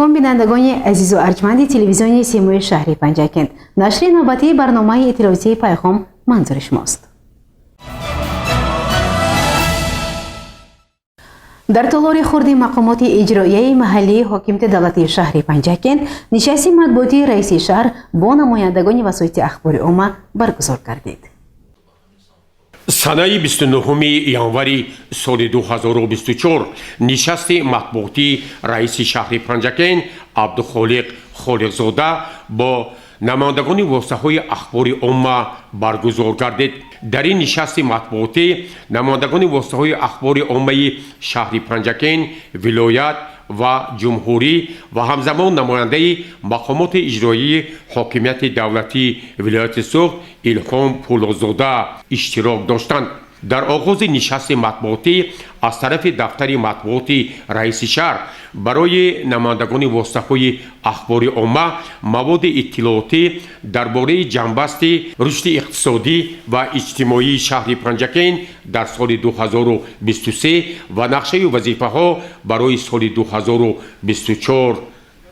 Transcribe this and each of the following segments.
Бинандагони азизу арҷманди телевизиони Симои шаҳри Панҷакент, нашри навбатии барномаи иттилоотии «Пайғом» манзури шумост. Дар толори хурди мақомоти иҷроияи маҳаллии ҳокимияти давлатии шаҳри Панҷакент нишасти матбуотии раиси шаҳр бо намояндагони васоити ахбори омма баргузор гардид. Санаи 29 январи соли 2024 нишасти матбуотии раиси шаҳри Панҷакент Абдухолиқ Холиқзода бо намояндагони воситаҳои ахбори омма баргузор гардид. Дар ин нишасти матбуотӣ намояндагони воситаҳои ахбори оммаи шаҳри Панҷакент, вилоят ва ҷумҳурӣ ва ҳамзамон намояндаи мақомоти иҷроии ҳокимияти давлатии вилояти Суғд Илҳом Пулозода иштирок доштанд. Дар оғози нишасти матбуотӣ аз тарафи дафтари матбуоти раиси шаҳр барои намояндагони воситаҳои ахбори омма маводи иттилоотӣ дар бораи ҷамъбасти рушди иқтисодӣ ва иҷтимоии шаҳри Панҷакент дар соли 2023 ва нақшаю вазифаҳо барои соли 2024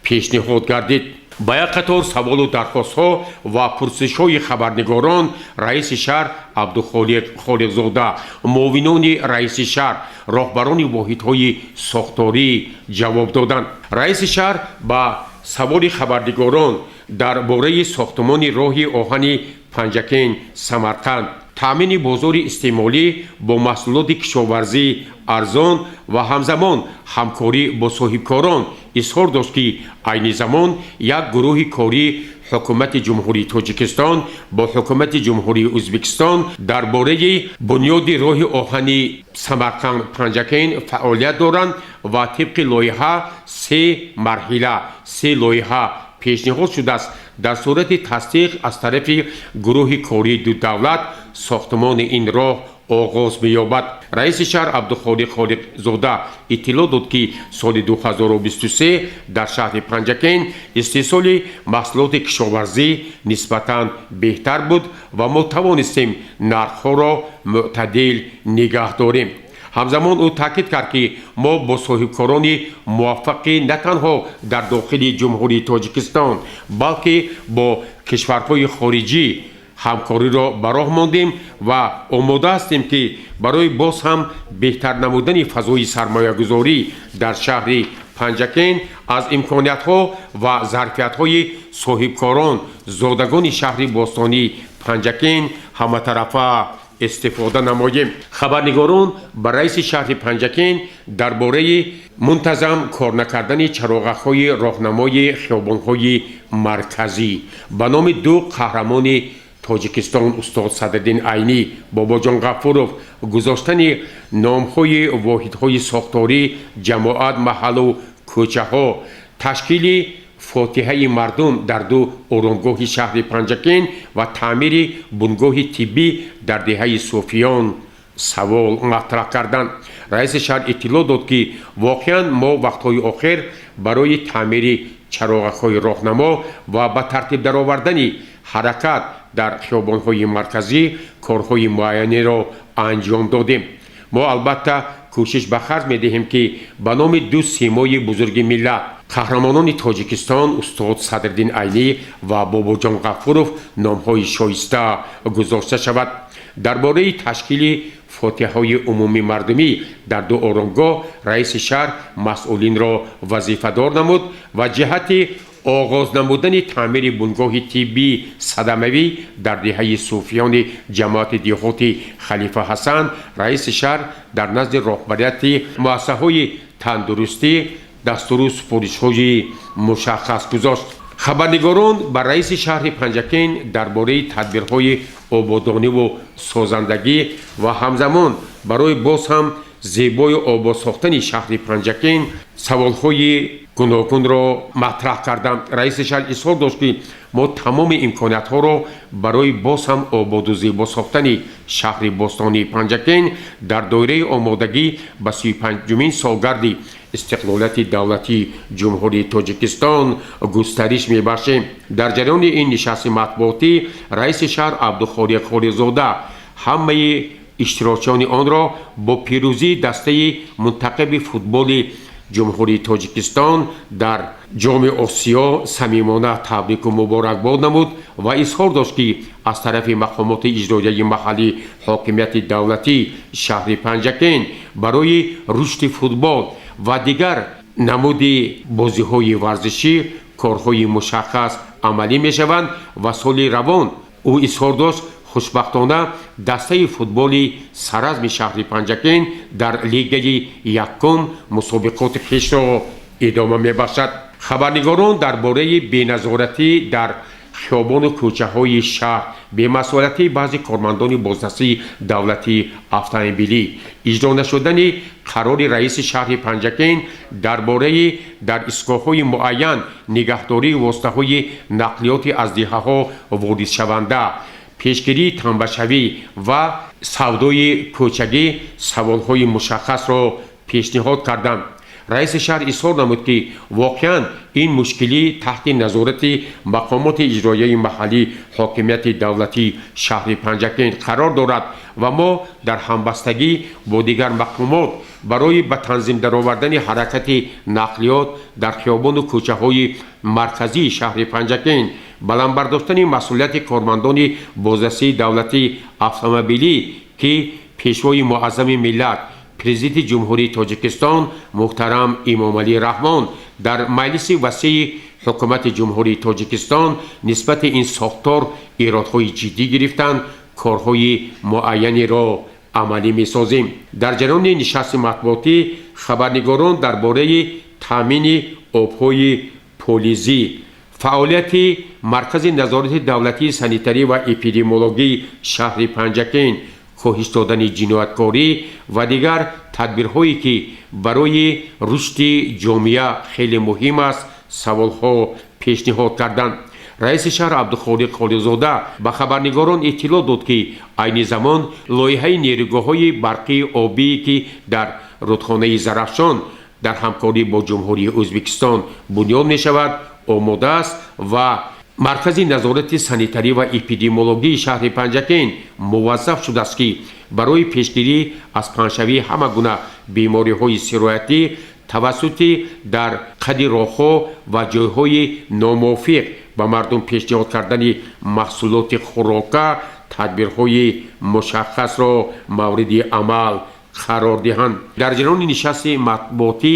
пешниҳод гардид. Ба як қатор саволу дархостҳо ва пурсишҳои хабарнигорон раиси шаҳр Абдухолиқ Холиқзода, муовинони раиси шаҳр, роҳбарони воҳидҳои сохторӣ ҷавоб доданд. Раиси шаҳр ба саволи хабарнигорон дар бораи сохтмони роҳи оҳани Панҷакент Самарқанд, таъмини бозори истеъмолӣ бо маҳсулоти кишоварзӣ арзон ва ҳамзамон ҳамкорӣ бо соҳибкорон изҳор дошт, ки айни замон як гурӯҳи корӣ ҳукумати Ҷумҳурии Тоҷикистон бо ҳукумати Ҷумҳурии Ӯзбекистон дар бораи бунёди роҳи оҳани Самарқанд Панҷакент фаъолият доранд ва тибқи лоиҳа се марҳила, се лоиҳа пешниҳод шудааст. Дар сурати тасдиқ аз тарафи гурӯҳи кории ду давлат сохтмони ин роҳ оғоз меёбад. Раиси шаҳр Абдухолиқ Холиқзода иттилоъ дод, ки соли 2023 дар шаҳри Панҷакент истеҳсоли маҳсулоти кишоварзӣ нисбатан беҳтар буд ва мо тавонистем нархҳоро мӯътадил нигаҳ дорем. Ҳамзамон ӯ таъкид кард, ки мо бо соҳибкорони муваффақӣ на танҳо дар дохили Ҷумҳурии Тоҷикистон, балки бо кишварҳои хориҷӣ ҳамкориро ба роҳ мондем ва омода ҳастем, ки барои боз ҳам беҳтар намудани фазои сармоягузорӣ дар шаҳри Панҷакент аз имкониятҳо ва зарфиятҳои соҳибкорон, зодагони шаҳри бостонии Панҷакент ҳаматарафа истифода намоем. Хабарнигорон ба раиси шаҳри Панҷакент дар бораи мунтазам кор накардани чароғакҳои роҳнамои хиёбонҳои марказӣ ба номи ду қаҳрамони Тоҷикистон, устод Садриддин Айнӣ, Бобоҷон Ғафуров, гузоштани номҳои воҳидҳои сохторӣ, ҷамоат, маҳаллу кӯчаҳо, ташкили фотиҳаи мардум дар ду оромгоҳи шаҳри Панҷакент ва таъмири бунгоҳи тиббӣ дар деҳаи Суфиён савол матраҳ карданд. Раиси шаҳр иттилоъ дод, ки воқеан мо вақтҳои охир барои таъмири чароғакҳои роҳнамо ва ба тартиб даровардани ҳаракат дар хиёбонҳои марказӣ корҳои муайянеро анҷом додем. Мо албатта кӯшиш ба харҷ медиҳем, ки ба номи ду симои бузурги миллат, қаҳрамонони Тоҷикистон, устод Садриддин Айнӣ ва Бобоҷон Ғафуров номҳои шоиста гузошта шавад. Дар бораи ташкили фотиҳаҳои умумии мардумӣ дар ду оромгоҳ раиси шаҳр масъулинро вазифадор намуд ва ҷиҳати оғоз намудани таъмири бунгоҳи тиббии садамавӣ дар деҳаи Суфиёни ҷамоати деҳоти Халифа Ҳасан раиси шаҳр дар назди роҳбарияти муассисаҳои тандурустӣ дастуру супоришҳои мушаххас гузошт. Хабарнигорон ба раиси шаҳри Панҷакент дар бораи тадбирҳои ободониву созандагӣ ва ҳамзамон барои боз ҳам зебою обод сохтани шаҳри Панҷакент саволҳои гуногунро матраҳ карданд. Раиси шаҳр изҳор дошт, ки мо тамоми имкониятҳоро барои боз ҳам ободу зебо сохтани шаҳри бостонии Панҷакент дар доираи омодагӣ ба 35-умин солгарди истиқлолияти давлатии Ҷумҳурии Тоҷикистон густариш мебахшем. Дар ҷараёни ин нишасти матбуотӣ раиси шаҳр Абдухолиқ Холиқзода ҳамаи иштирокчиёни онро бо пирӯзии дастаи мунтахаби футболи Ҷумҳурии Тоҷикистон дар Ҷоми Осиё самимона табрику муборакбод намуд ва изҳор дошт, ки аз тарафи мақомоти иҷроияи маҳаллии ҳокимияти давлатии шаҳри Панҷакент барои рушди футбол ва дигар намуди бозиҳои варзишӣ корҳои мушаххас амалӣ мешаванд ва соли равон, ӯ изҳор дошт, хушбахтона дастаи футболи саразми шаҳри Панҷакент дар лигаи якум мусобиқоти хешро идома мебахшад. Хабарнигорон дар бораи беназоратӣ дар хиёбону кӯчаҳои шаҳр, бемасъулиятии баъзе кормандони бозрасии давлатии автомобилӣ, иҷро нашудани қарори раиси шаҳри Панҷакент дар бораи дар истгоҳҳои муайян нигаҳдории воситаҳои нақлиёти аз деҳаҳо воридшаванда, пешгирии тамбашавӣ ва савдои кӯчагӣ саволҳои мушаххасро пешниҳод карданд. Раиси шаҳр изҳор намуд, ки воқеан ин мушкилӣ таҳти назорати мақомоти иҷроияи маҳаллии ҳокимияти давлатии шаҳри Панҷакент қарор дорад ва мо дар ҳамбастагӣ бо дигар мақомот барои ба танзим даровардани ҳаракати нақлиёт дар хиёбону кӯчаҳои марказии шаҳри Панҷакент, баланд бардоштани масъулияти кормандони бозрасии давлатии автомобилӣ, ки Пешвои муаззами миллат, Президенти Ҷумҳурии Тоҷикистон муҳтарам Эмомалӣ Раҳмон дар Маҷлиси васеи Ҳукумати Ҷумҳурии Тоҷикистон нисбати ин сохтор эродҳои ҷиддӣ гирифтанд, корҳои муайянеро амалӣ месозем. Дар ҷараёни нишасти матбуотӣ хабарнигорон дар бораи таъмини обҳои полизӣ, фаъолияти Маркази назорати давлатии санитарӣ ва эпидемиологии шаҳри Панҷакент, коҳиш додани ҷинояткорӣ ва дигар тадбирҳое, ки барои рушди ҷомеа хеле муҳим аст, саволҳо пешниҳод карданд. Раиси шаҳр Абдухолиқ Холиқзода ба хабарнигорон иттилоъ дод, ки айни замон лоиҳаи нерӯгоҳҳои барқии обӣ, ки дар рудхонаи Зарафшон дар ҳамкорӣ бо Ҷумҳурии Ӯзбекистон бунёд мешавад, омода аст ва Маркази назорати санитарӣ ва эпидемиологии шаҳри Панҷакент муваззаф шудааст, ки барои пешгирӣ аз паҳншавии ҳама гуна бемориҳои сироятӣ тавассути дар қади роҳҳо ва ҷойҳои номувофиқ ба мардум пешниҳод кардани маҳсулоти хӯрока тадбирҳои мушаххасро мавриди амал қарор диҳанд. Дар ҷараёни нишасти матбуотӣ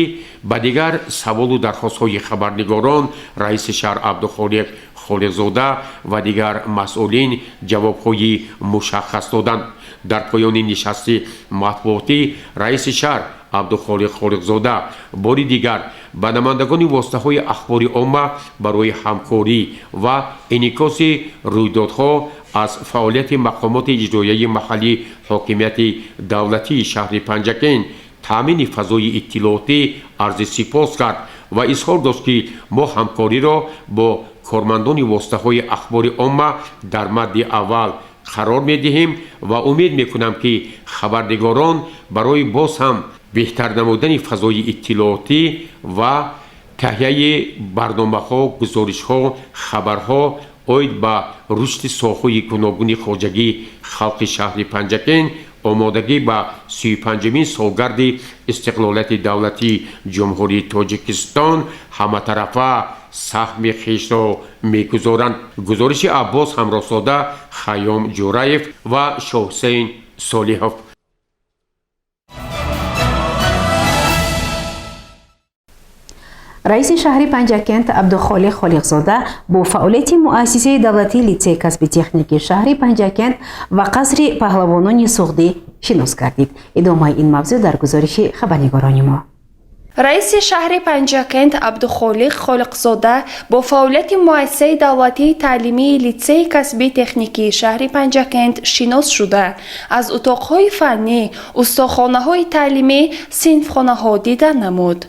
ба дигар саволу дархостҳои хабарнигорон раиси шаҳр Абдухолиқ Холиқзода ва дигар масъулин ҷавобҳои мушаххас доданд. Дар поёни нишасти матбуотӣ раиси шаҳр Абдухолиқ Холиқзода бори дигар ба намояндагони воситаҳои ахбори омма барои ҳамкорӣ ва инъикоси рӯйдодҳо аз фаъолияти мақомоти иҷроияи маҳаллии ҳокимияти давлатии шаҳри Панҷакент, таъмини фазои иттилоотӣ арзи сипос кард ва изҳор дошт, ки мо ҳамкориро бо кормандони воситаҳои ахбори омма дар мадди аввал қарор медиҳем ва умед мекунам, ки хабарнигорон барои боз ҳам беҳтар намудани фазои иттилоотӣ ва таҳияи барномаҳо, гузоришҳо, хабарҳо оид ба рушди соҳаҳои гуногуни хоҷагии халқи шаҳри Панҷакент, омодагӣ ба 35-умин солгарди истиқлолияти давлатии Ҷумҳурии Тоҷикистон ҳаматарафа саҳми хешро мегузоранд. Гузориши Аббос Ҳамроҳзода, Хайём Ҷӯраев ва Шоҳусейн Солиҳов. Раиси шаҳри Панҷакент Абдухолиқ Холиқзода бо фаъолияти муассисаи давлатии литсеи касби техникии шаҳри Панҷакент ва қасри паҳлавонони суғдӣ шинос гардид. Идомаи ин мавзӯъ дар гузориши хабарнигорони мо. Раиси шаҳри Панҷакент Абдухолиқ Холиқзода бо фаъолияти муассисаи давлатии таълимии литсеи касбии техникии шаҳри Панҷакент шинос шуда, аз утоқҳои фаннӣ, устохонаҳои таълимӣ, синфхонаҳо дида намуд.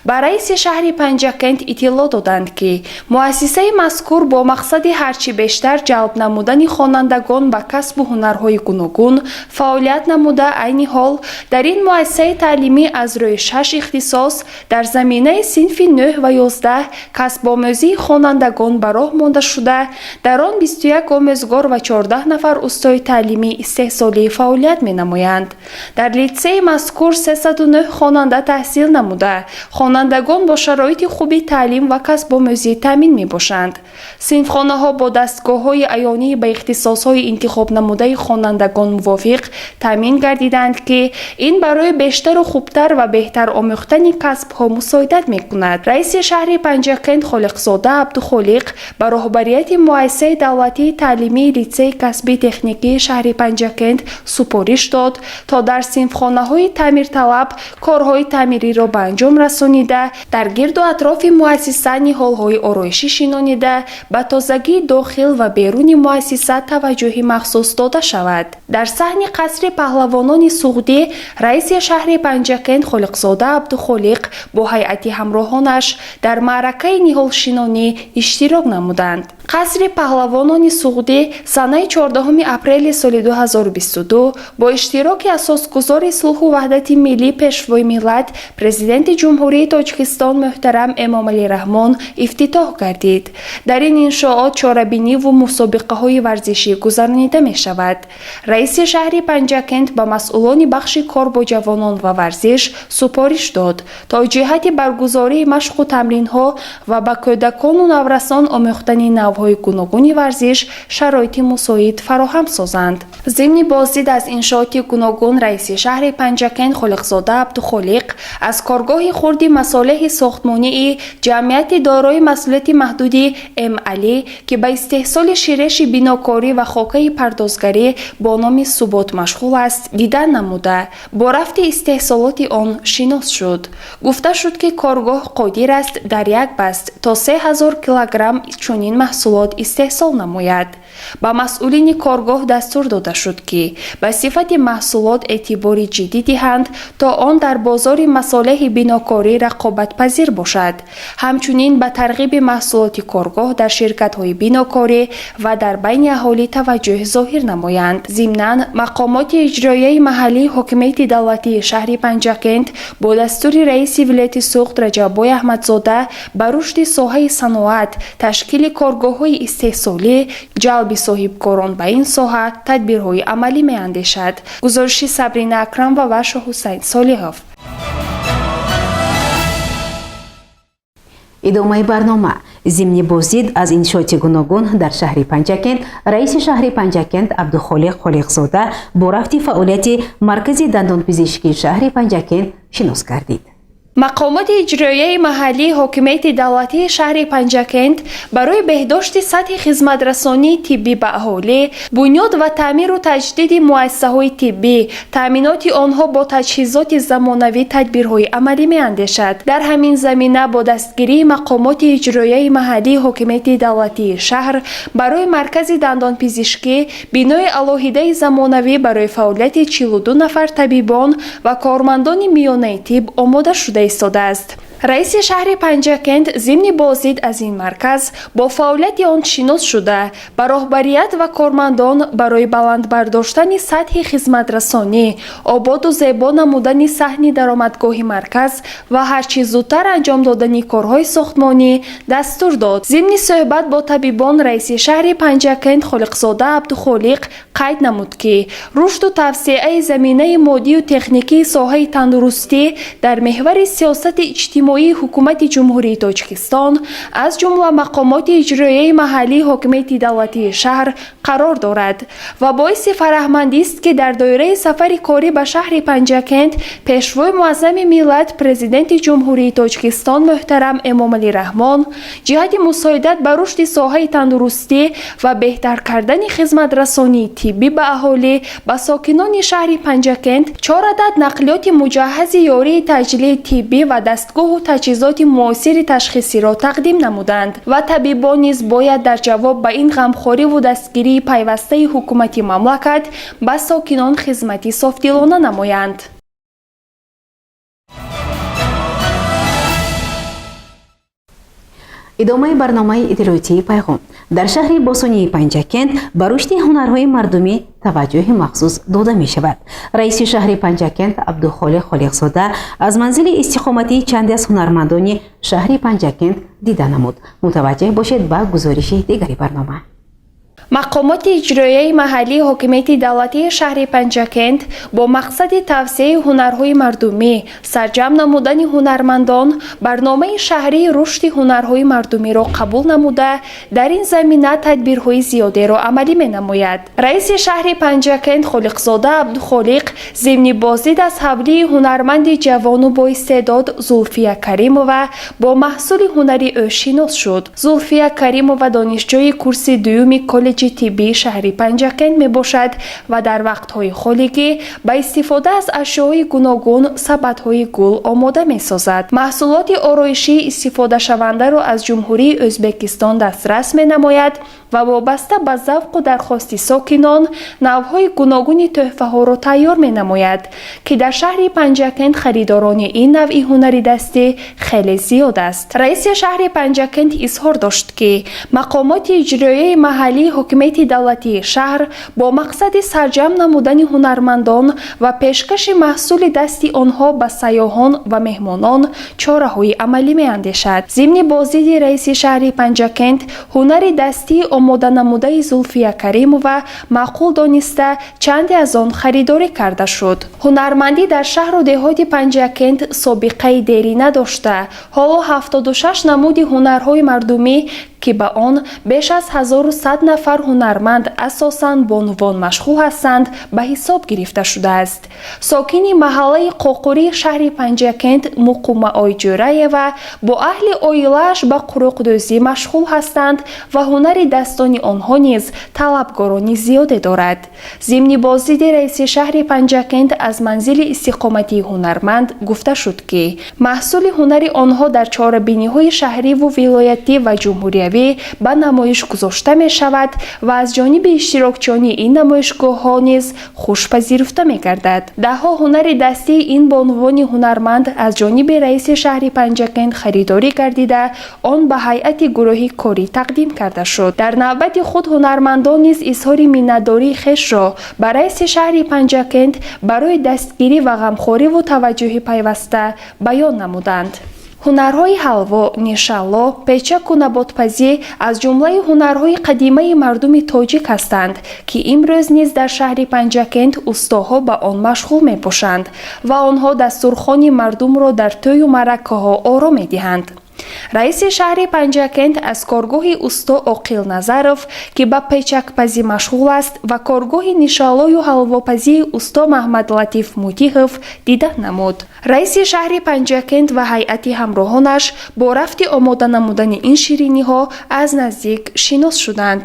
Ба раиси шаҳри Панҷакент иттилоъ доданд, ки муассисаи мазкур бо мақсади ҳарчи бештар ҷалб намудани хонандагон ба касбу ҳунарҳои гуногун фаъолият намуда, айни ҳол дар ин муассисаи таълимӣ аз рӯи шаш ихтисос Дар заминаи синфи 9 ва 11 касбомӯзии хонандагон ба роҳ монда шуда, дар он 21 омӯзгор ва 14 нафар устои таълимӣ истеҳсолӣ фаъолият менамоянд. Дар литсеи мазкур 309 хонанда таҳсил намуда, хонандагон бо шароити хуби таълим ва касбомӯзӣ таъмин мебошанд. Синфхонаҳо бо дастгоҳҳои аёнӣ ба ихтисосҳои интихобнамудаи хонандагон мувофиқ таъмин гардиданд, ки ин барои бештару хубтар ва беҳтар омӯхтани касбҳо мусоидат мекунад. Раиси шаҳри Панҷакент Холиқзода Абдухолиқ ба роҳбарияти муассисаи давлатии таълимии литсеи касбии техникии шаҳри Панҷакент супориш дод, то дар синфхонаҳои таъмирталаб корҳои таъмириро ба анҷом расонида, дар гирду атрофи муассиса ниҳолҳои ороишӣ шинонида, ба тозагии дохил ва беруни муассиса таваҷҷӯҳи махсус дода шавад. Дар саҳни қасри паҳлавонони Суғдӣ раиси шаҳри Панҷакент Холиқзода Абдухолиқ бо ҳайати ҳамроҳонаш дар маъракаи ниҳолшинонӣ иштирок намуданд. Қасри паҳлавонони Суғдӣ санаи 14 апрели соли 2022 бо иштироки асосгузори сулҳу ваҳдати миллӣ, Пешвои миллат, Президенти Ҷумҳурии Тоҷикистон муҳтарам Эмомалӣ Раҳмон ифтитоҳ гардид. Дар ин иншоот чорабиниву мусобиқаҳои варзишӣ гузаронида мешавад. Раиси шаҳри Панҷакент ба масъулони бахши кор бо ҷавонон ва варзиш супориш дод, то ҷиҳати баргузории машқу тамринҳо ва ба кӯдакону наврасон омӯхтани навъҳои гуногуни варзиш шароити мусоид фароҳам созанд. Зимни боздид аз иншооти гуногун раиси шаҳри Панҷакент Холиқзода Абдухолиқ аз коргоҳи хурди масолеҳи сохтмонии ҷамъияти дорои масъулияти маҳдуди М Алӣ, ки ба истеҳсоли ширеши бинокорӣ ва хокаи пардозгарӣ бо номи Субот машғул аст, дидан намуда, бо рафти истеҳсолоти он шинос шуд. Гуфта шуд, ки коргоҳ қодир аст дар як баст то 3000 килограмм чунин маҳсулот истеҳсол намояд. Ба масъулини коргоҳ дастур дода шуд, ки ба сифати маҳсулот эътибори ҷиддӣ диҳанд, то он дар бозори масолеҳи бинокорӣ рақобатпазир бошад. Ҳамчунин ба тарғиби маҳсулоти коргоҳ дар ширкатҳои бинокорӣ ва дар байни аҳолӣ таваҷҷӯҳ зоҳир намоянд. Зимнан, мақомоти иҷроияи маҳаллии ҳокимияти давлатии шаҳри Панҷакент бо дастури раиси вилояти Суғд Раҷаббой Аҳмадзода ба рушди соҳаи саноат, ташкили коргоҳҳои истеҳсолӣ, ҷалби соҳибкорон ба ин соҳа тадбирҳои амалӣ меандешад. Гузориши Сабрина Акрамова ва Шоҳҳусайн Солиҳов. Идомаи барнома. Зимни боздид аз иншооти гуногун дар шаҳри Панҷакент раиси шаҳри Панҷакент Абдухолиқ Холиқзода бо рафти фаъолияти маркази дандонпизишкии шаҳри Панҷакент шинос гардид. Мақомоти иҷроияи маҳаллии ҳокимияти давлатии шаҳри Панҷакент барои беҳдошти сатҳи хизматрасонии тиббӣ ба аҳолӣ, бунёд ва таъмиру таҷдиди муассисаҳои тиббӣ, таъминоти онҳо бо таҷҳизоти замонавӣ тадбирҳои амалӣ меандешад. Дар ҳамин замина бо дастгирии мақомоти иҷроияи маҳаллии ҳокимияти давлатии шаҳр барои маркази дандонпизишкӣ бинои алоҳидаи замонавӣ барои фаъолияти 42 нафар табибон ва кормандони миёнаи тиб омода шуда истодааст. Раиси шаҳри Панҷакент зимни боздид аз ин марказ бо фаъолияти он шинос шуда, ба роҳбарият ва кормандон барои баланд бардоштани сатҳи хизматрасонӣ, ободу зебо намудани саҳни даромадгоҳи марказ ва ҳарчи зудтар анҷом додани корҳои сохтмонӣ дастур дод. Зимни суҳбат бо табибон раиси шаҳри Панҷакент Холиқзода Абдухолиқ қайд намуд, ки рушду тавсеаи заминаи моддию техникии соҳаи тандурустӣ дар меҳвари сиёсати иҷтимоии ҳукумати Ҷумҳурии Тоҷикистон, аз ҷумла мақомоти иҷроияи маҳаллии ҳокимияти давлатии шаҳр қарор дорад ва боиси фараҳмандист, ки дар доираи сафари корӣ ба шаҳри Панҷакент Пешвои муаззами миллат, Президенти Ҷумҳурии Тоҷикистон муҳтарам Эмомалӣ Раҳмон ҷиҳати мусоидат ба рушди соҳаи тандурустӣ ва беҳтар кардани хизматрасонии тиббӣ ба аҳолӣ ба сокинони шаҳри Панҷакент 4 адад нақлиёти муҷаҳҳази ёрии таъҷилии тиббӣ ва дастгоҳу таҷҳизоти муосири ташхисиро тақдим намуданд ва табибон низ бояд дар ҷавоб ба ин ғамхориву дастгирии пайвастаи ҳукумати мамлакат ба сокинон хизмати софдилона намоянд. Идомаи барномаи иттилоотии «Пайғом». Дар шаҳри бостонии Панҷакент ба рушди ҳунарҳои мардумӣ таваҷҷӯҳи махсус дода мешавад. Раиси шаҳри Панҷакент Абдухолиқ Холиқзода аз манзили истиқоматии чанде аз ҳунармандони шаҳри Панҷакент дида намуд. Мутаваҷҷеҳ бошед ба гузориши дигари барнома. Мақомоти иҷроияи маҳаллии ҳокимияти давлатии шаҳри Панҷакент бо мақсади тавсеаи ҳунарҳои мардумӣ, сарҷамъ намудани ҳунармандон барномаи шаҳрии рушди ҳунарҳои мардумиро қабул намуда, дар ин замина тадбирҳои зиёдеро амалӣ менамояд. Раиси шаҳри Панҷакент Холиқзода Абдухолиқ зимни боздид аз ҳавлии ҳунарманди ҷавону боистеъдод Зулфия Каримова бо маҳсули ҳунари ӯ шинос шуд. Зулфия Каримова донишҷӯи курси дуюми коллеҷи тиббии шаҳри Панҷакент мебошад ва дар вақтҳои холигӣ ба истифода аз ашёҳои гуногун сабадҳои гул омода месозад. Маҳсулоти ороишии истифодашавандаро аз Ҷумҳурии Ӯзбекистон дастрас менамояд ва вобаста ба завқу дархости сокинон навъҳои гуногуни тӯҳфаҳоро тайёр менамояд, ки дар шаҳри Панҷакент харидорони ин навъи ҳунари дастӣ хеле зиёд аст. Раиси шаҳри Панҷакент изҳор дошт, ки мақомоти иҷроияи маҳаллии ҳокимияти давлатии шаҳр бо мақсади сарҷамъ намудани ҳунармандон ва пешкаши маҳсули дасти онҳо ба сайёҳон ва меҳмонон чораҳои амалӣ меандешад. Зимни боздиди раиси шаҳри Панҷакент ҳунари дастии омоданамудаи Зулфия Каримова маъқул дониста, чанде аз он харидорӣ карда шуд. Ҳунармандӣ дар шаҳру деҳоти Панҷакент собиқаи дерина дошта, ҳоло 76 намуди ҳунарҳои мардумӣ, ки ба он беш аз 1100 нафар ҳунарманд, асосан бонувон, машғул ҳастанд, ба ҳисоб гирифта шудааст. Сокини маҳаллаи Қоқурии шаҳри Панҷакент Муқумаой Ҷӯраева бо аҳли оилааш ба қуруқдӯзӣ машғул ҳастанд ва ҳунари дастони онҳо низ талабгорони зиёде дорад. Зимни боздиди раиси шаҳри Панҷакент аз манзили истиқоматии ҳунарманд гуфта шуд, ки маҳсули ҳунари онҳо дар чорабиниҳои шаҳриву вилоятӣ ва ҷумҳуриявӣ ба намоиш гузошта мешавад ва аз ҷониби иштирокчиёни ин намоишгоҳҳо низ хушпазируфта мегардад. Даҳҳо ҳунари дастии ин бонувони ҳунарманд аз ҷониби раиси шаҳри Панҷакент харидорӣ гардида, он ба ҳайати гурӯҳи корӣ тақдим карда шуд. Дар навбати худ ҳунармандон низ изҳори миннатдории хешро ба раиси шаҳри Панҷакент барои дастгирӣ ва ғамхориву таваҷҷӯҳи пайваста баён намуданд. Ҳунарҳои ҳалво, нишалло, печаку наботпазӣ аз ҷумлаи ҳунарҳои қадимаи мардуми тоҷик ҳастанд, ки имрӯз низ дар шаҳри Панҷакент устоҳо ба он машғул мебошанд ва онҳо дастурхони мардумро дар тӯю маъракаҳо оро медиҳанд. Раиси шаҳри Панҷакент аз коргоҳи усто Оқил Назаров, ки ба печакпазӣ машғул аст, ва коргоҳи нишаллою ҳалвопазии усто Маҳмадлатиф Мутиҳов дида намуд. Раиси шаҳри Панҷакент ва ҳайати ҳамроҳонаш бо рафти омода намудани ин шириниҳо аз наздик шинос шуданд.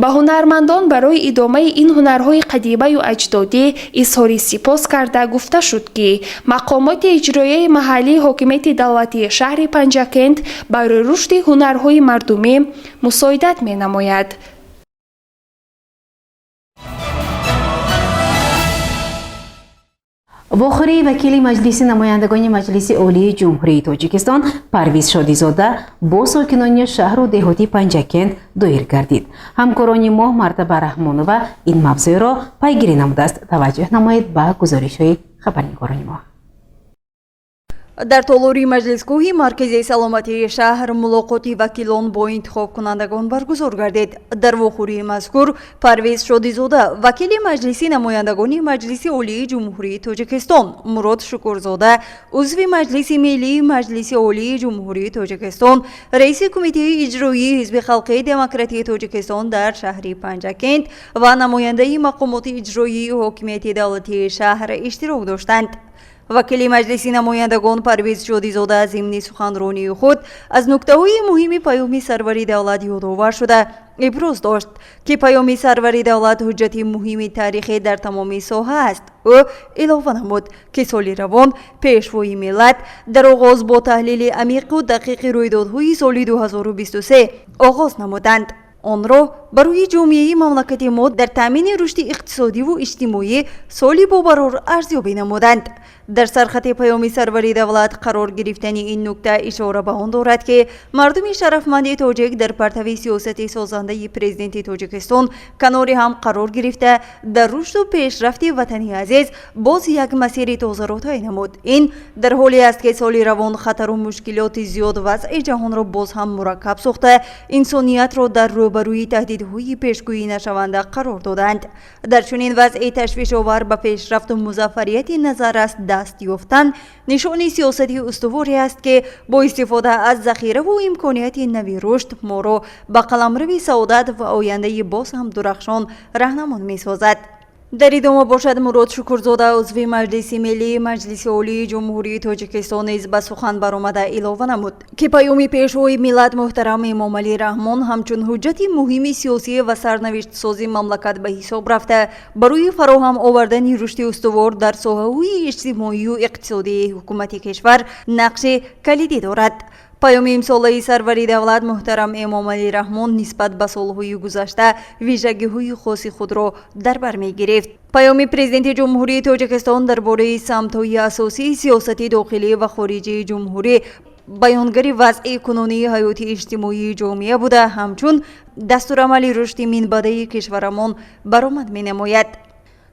Ба ҳунармандон барои идомаи ин ҳунарҳои қадимаю аҷдодӣ изҳори сипос карда гуфта шуд, ки мақомоти иҷроияи маҳаллии ҳокимияти давлатии шаҳри Панҷакент барои рушди ҳунарҳои мардумӣ мусоидат менамояд. Вохӯрии вакили Маҷлиси намояндагони Маҷлиси Олии Ҷумҳурии Тоҷикистон Парвиз Шодизода бо сокинони шаҳру деҳоти Панҷакент доир гардид. Ҳамкорони мо Мартаба Раҳмонова ин мавзӯъро пайгирӣ намудааст. Таваҷҷӯҳ намоед ба гузоришҳои хабарнигорони мо. Дар толори маҷлисгоҳи марказии саломатии шаҳр мулоқоти вакилон бо интихобкунандагон баргузор гардид. Дар вохӯрии мазкур Парвиз Шодизода, вакили Маҷлиси намояндагони Маҷлиси Олии Ҷумҳурии Тоҷикистон, Мурод Шукурзода, узви Маҷлиси Миллии Маҷлиси Олии Ҷумҳурии Тоҷикистон, раиси Кумитаи иҷроии Ҳизби Халқии Демократии Тоҷикистон дар шаҳри Панҷакент ва намояндаи мақомоти иҷроии ҳокимияти давлатии шаҳр иштирок доштанд. Вакили Маҷлиси намояндагон Парвиз Шодизода зимни суханронии худ аз нуктаҳои муҳими паёми сарвари давлат ёдовар шуда иброз дошт, ки паёми сарвари давлат ҳуҷҷати муҳими таърихӣ дар тамоми соҳа аст. Ӯ илова намуд, ки соли равон Пешвои миллат дар оғоз бо таҳлили амиқу дақиқи рӯйдодҳои соли 2023 оғоз намуданд. Онро барои ҷомеаи мамлакати мо дар таъмини рушди иқтисодиву иҷтимоӣ соли бобарор арзёбӣ намуданд. Дар сархати паёми сарвари давлат қарор гирифтани ин нукта ишора ба он дорад, ки мардуми шарафманди тоҷик дар партави сиёсати созандаи Президенти Тоҷикистон канори ҳам қарор гирифта, дар рушду пешрафти ватани азиз боз як масири тозаро тай намуд. Ин дар ҳоле аст, ки соли равон хатару мушкилоти зиёд вазъи ҷаҳонро боз ҳам мураккаб сохта, инсониятро дар рӯбарӯи таҳдидҳои пешгӯӣ нашаванда қарор доданд. Дар чунин вазъи ташвишовар ба пешрафту музаффарияти назаррас даст ёфтан нишони сиёсати устуворе аст, ки бо истифода аз захираву имконияти нави рушд моро ба қаламрави саодат ва ояндаи боз ҳам дурахшон раҳнамон месозад. Дар идома бошад, Мурод Шукурзода, узви Маҷлиси Миллии Маҷлиси Олии Ҷумҳурии Тоҷикистон низ ба сухан баромада илова намуд, ки паёми Пешвои миллат муҳтарам Эмомалӣ Раҳмон ҳамчун ҳуҷҷати муҳими сиёсӣ ва сарнавиштсози мамлакат ба ҳисоб рафта, барои фароҳам овардани рушди устувор дар соҳаҳои иҷтимоию иқтисодии ҳукумати кишвар нақши калидӣ дорад. Паёми имсолаи сарвари давлат муҳтарам Эмомалӣ Раҳмон нисбат ба солҳои гузашта вижагиҳои хоси худро дар бар мегирифт. Паёми Президенти Ҷумҳурии Тоҷикистон дар бораи самтҳои асосии сиёсати дохилӣ ва хориҷии ҷумҳурӣ баёнгари вазъи кунунии ҳаёти иҷтимоии ҷомеа буда, ҳамчун дастурамали рушди минбаъдаи кишварамон баромад менамояд.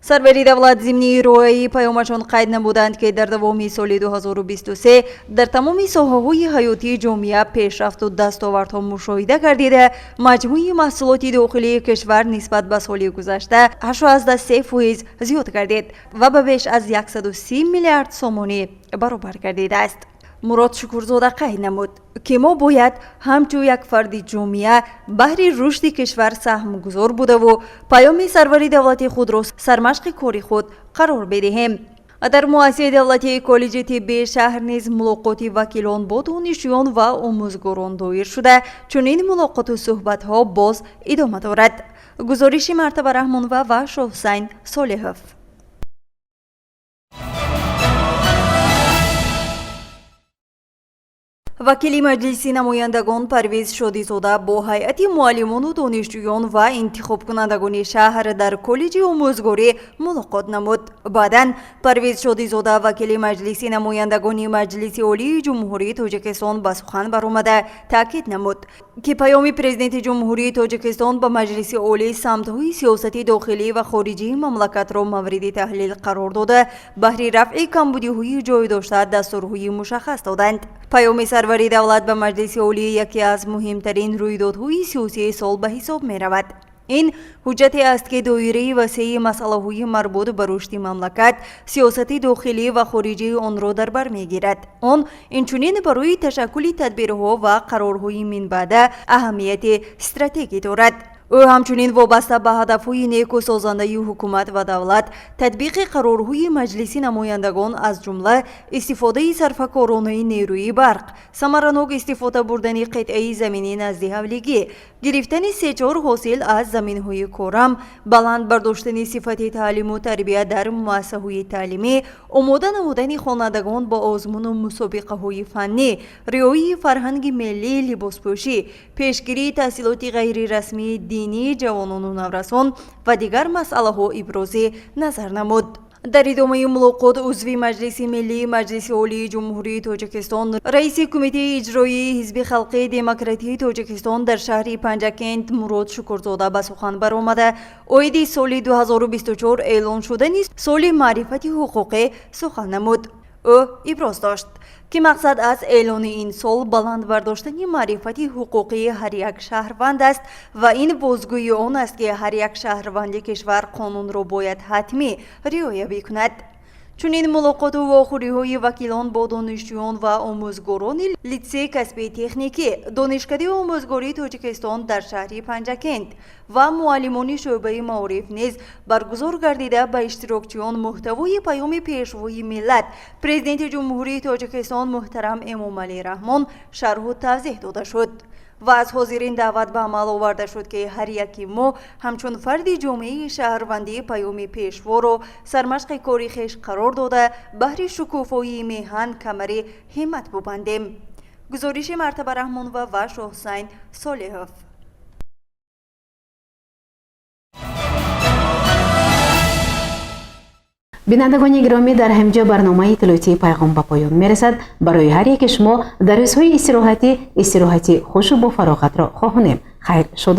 Сарвари давлат зимни ироаи паёмашон қайд намуданд, ки дар давоми соли 2023 дар тамоми соҳаҳои ҳаётии ҷомеа пешрафту дастовардҳо мушоҳида гардида, маҷмӯи маҳсулоти дохилии кишвар нисбат ба соли гузашта 8,3% зиёд гардид ва ба беш аз 130 миллиард сомонӣ баробар гардидааст. Мурод Шукурзода қайд намуд, ки мо бояд ҳамчун як фарди ҷомеа баҳри рушди кишвар саҳмгузор будаву паёми сарвари давлати худро сармашқи кори худ қарор бидиҳем. Дар муассисаи давлатии коллеҷи тиббии шаҳр низ мулоқоти вакилон бо донишҷӯён ва омӯзгорон доир шуда, чунин мулоқоту суҳбатҳо боз идома дорад. Гузориши Мартаба Раҳмонова ва Шоҳусайн Солиҳов. Вакили Маҷлиси намояндагон Парвиз Шодизода бо ҳайати муаллимону донишҷӯён ва интихобкунандагони шаҳр дар коллеҷи омӯзгорӣ мулоқот намуд. Баъдан Парвиз Шодизода, вакили Маҷлиси намояндагони Маҷлиси Олии Ҷумҳурии Тоҷикистон, ба сухан баромада таъкид намуд, ки паёми Президенти Ҷумҳурии Тоҷикистон ба Маҷлиси Олӣ самтҳои сиёсати дохилӣ ва хориҷии мамлакатро мавриди таҳлил қарор дода, баҳри рафъи камбудиҳои ҷой дошта дастурҳои мушаххас доданд. Паёми сарвари давлат ба Маҷлиси Олӣ яке аз муҳимтарин рӯйдодҳои сиёсии сол ба ҳисоб меравад. Ин ҳуҷҷате аст, ки доираи васеи масъалаҳои марбут ба рушди мамлакат, сиёсати дохилӣ ва хориҷии онро дар бар мегирад. Он инчунин барои ташаккули тадбирҳо ва қарорҳои минбаъда аҳамияти стратегӣ дорад. Ӯ ҳамчунин вобаста ба ҳадафҳои неку созандаи ҳукумат ва давлат, татбиқи қарорҳои Маҷлиси намояндагон, аз ҷумла истифодаи сарфакоронаи нерӯи барқ, самаранок истифода бурдани қитъаи замини назди ҳавлигӣ, гирифтани се-чор ҳосил аз заминҳои корам, баланд бардоштани сифати таълиму тарбия дар муассисаҳои таълимӣ, омода намудани хонандагон ба озмуну мусобиқаҳои фаннӣ, риояи фарҳанги миллӣ, либоспӯшӣ, пешгирии таҳсилоти ғайрирасмии динии ҷавонону наврасон ва дигар масъалаҳо ибрози назар намуд. Дар идомаи мулоқот узви Маҷлиси Миллии Маҷлиси Олии Ҷумҳурии Тоҷикистон, раиси Кумитаи иҷроии Ҳизби халқии демократии Тоҷикистон дар шаҳри Панҷакент Мурод Шукурзода ба сухан баромада, оиди соли 2024 эълон шудани соли маърифати ҳуқуқӣ сухан намуд. Ӯ иброз дошт, ки мақсад аз эълони ин сол баланд бардоштани маърифати ҳуқуқии ҳар як шаҳрванд аст ва ин бозгӯии он аст, ки ҳар як шаҳрванди кишвар қонунро бояд ҳатмӣ риоя бикунад. Чунин мулоқоту вохӯриҳои вакилон бо донишҷӯён ва омӯзгорони литсеи касбии техникӣ, Донишкадаи омӯзгории Тоҷикистон дар шаҳри Панҷакент ва муаллимони шӯъбаи маориф низ баргузор гардида, ба иштирокчиён муҳтавои паёми Пешвои миллат, Президенти Ҷумҳурии Тоҷикистон муҳтарам Эмомалӣ Раҳмон шарҳу тавзеҳ дода шуд ва аз ҳозирин даъват ба амал оварда шуд, ки ҳар яки мо ҳамчун фарди ҷомеаи шаҳрвандӣ паёми Пешворо сармашқи кори хеш қарор дода, баҳри шукуфоии меҳан камари ҳиммат бубандем. Гузориши Мартаба Раҳмонова ва Шоҳусайн Солиҳов. Бинандагони гиромӣ, дар ҳаминҷо барномаи иттилоотии «Пайғом» ба поён мерасад. Барои ҳар яке шумо дар рӯзҳои истироҳатӣ истироҳати хушу бофароғатро хоҳонем. Хайр, шоду.